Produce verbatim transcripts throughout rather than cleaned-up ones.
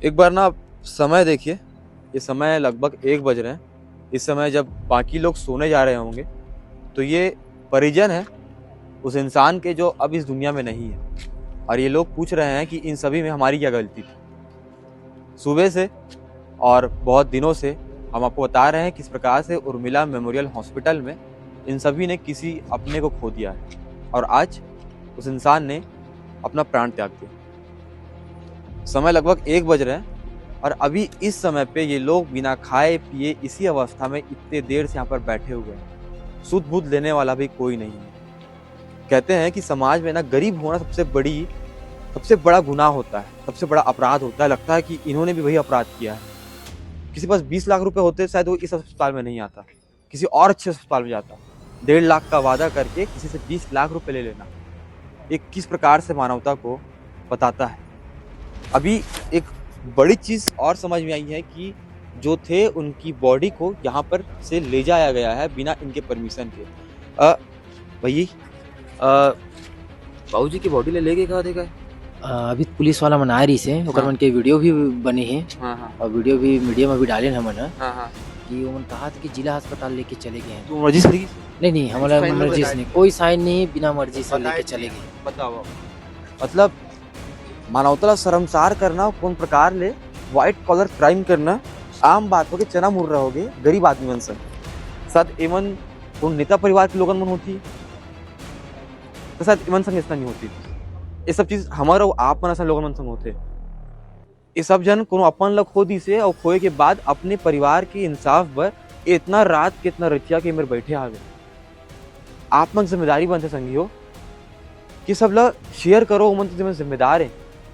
एक बार ना समय देखिए, ये समय लगभग एक बज रहे हैं। इस समय जब बाकी लोग सोने जा रहे होंगे, तो ये परिजन है उस इंसान के जो अब इस दुनिया में नहीं है, और ये लोग पूछ रहे हैं कि इन सभी में हमारी क्या गलती थी। सुबह से और बहुत दिनों से हम आपको बता रहे हैं किस प्रकार से उर्मिला मेमोरियल हॉस्पिटल में इन सभी ने किसी अपने को खो दिया है, और आज उस इंसान ने अपना प्राण त्याग दिया। समय लगभग एक बज रहे हैं, और अभी इस समय पे ये लोग बिना खाए पिए इसी अवस्था में इतने देर से यहाँ पर बैठे हुए हैं। सुध बुध लेने वाला भी कोई नहीं है। कहते हैं कि समाज में ना, गरीब होना सबसे बड़ी, सबसे बड़ा गुनाह होता है, सबसे बड़ा अपराध होता है। लगता है कि इन्होंने भी वही अपराध किया है। किसी पास बीस लाख रुपए होते, शायद वो इस अस्पताल में नहीं आता, किसी और अच्छे अस्पताल में जाता। डेढ़ लाख का वादा करके किसी से बीस लाख रुपए ले लेना, ये किस प्रकार से मानवता को बताता है? अभी एक बड़ी चीज़ और समझ में आई है कि जो थे, उनकी बॉडी को यहाँ पर से ले जाया गया है बिना इनके परमिशन के। अ, भैया, अ, बाबूजी की बॉडी ले लेके कहाँ देगा? अ, अभी पुलिस वाला मन आए रहिस हे, ओकर हाँ। मन के वीडियो भी बने हे हाँ, हाँ। और वीडियो भी मीडिया में भी डाले हे हमन ह हाँ, हाँ। कि ओमन कहा थे कि जिला अस्पताल लेके चले गए हैं। तो मर्जी से लेके? नहीं, नहीं, हमला साइन में मर्जी बताया से नहीं, कोई साइन नहीं, बिना मर्जी से बताया लेके चले नहीं। गए। बताओ आप। मतलब, मानवता ला शर्मसार करना, कौन प्रकार ले व्हाइट कॉलर क्राइम करना आम बात होगे, चना मुर्रा होगे गरीब आदमी मन संग। शायद एमन कोन नेता परिवार के लोगन मन होती, तो शायद एमन संग इतना नहीं होती। ये सब चीज हमर अउ आप मन असन लोगन मन संग होथे। ये सब जन कोनो अपन ला खो दिसे अउ खोए के बाद अपने परिवार के इंसाफ बर इतना रात के, इतना रतिया के मेर बैठे हावे। आप मन के जिम्मेदारी बनथे संगी हो कि सब ला शेयर करो, ओमन तो जिम्मे-, जिम्मेदार हे,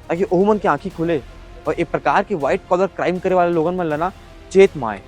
ताकि ओहू मन के आँखी खुले और एक प्रकार के व्हाइट कॉलर क्राइम करे वाले लोगन मन ला ना चेत माए।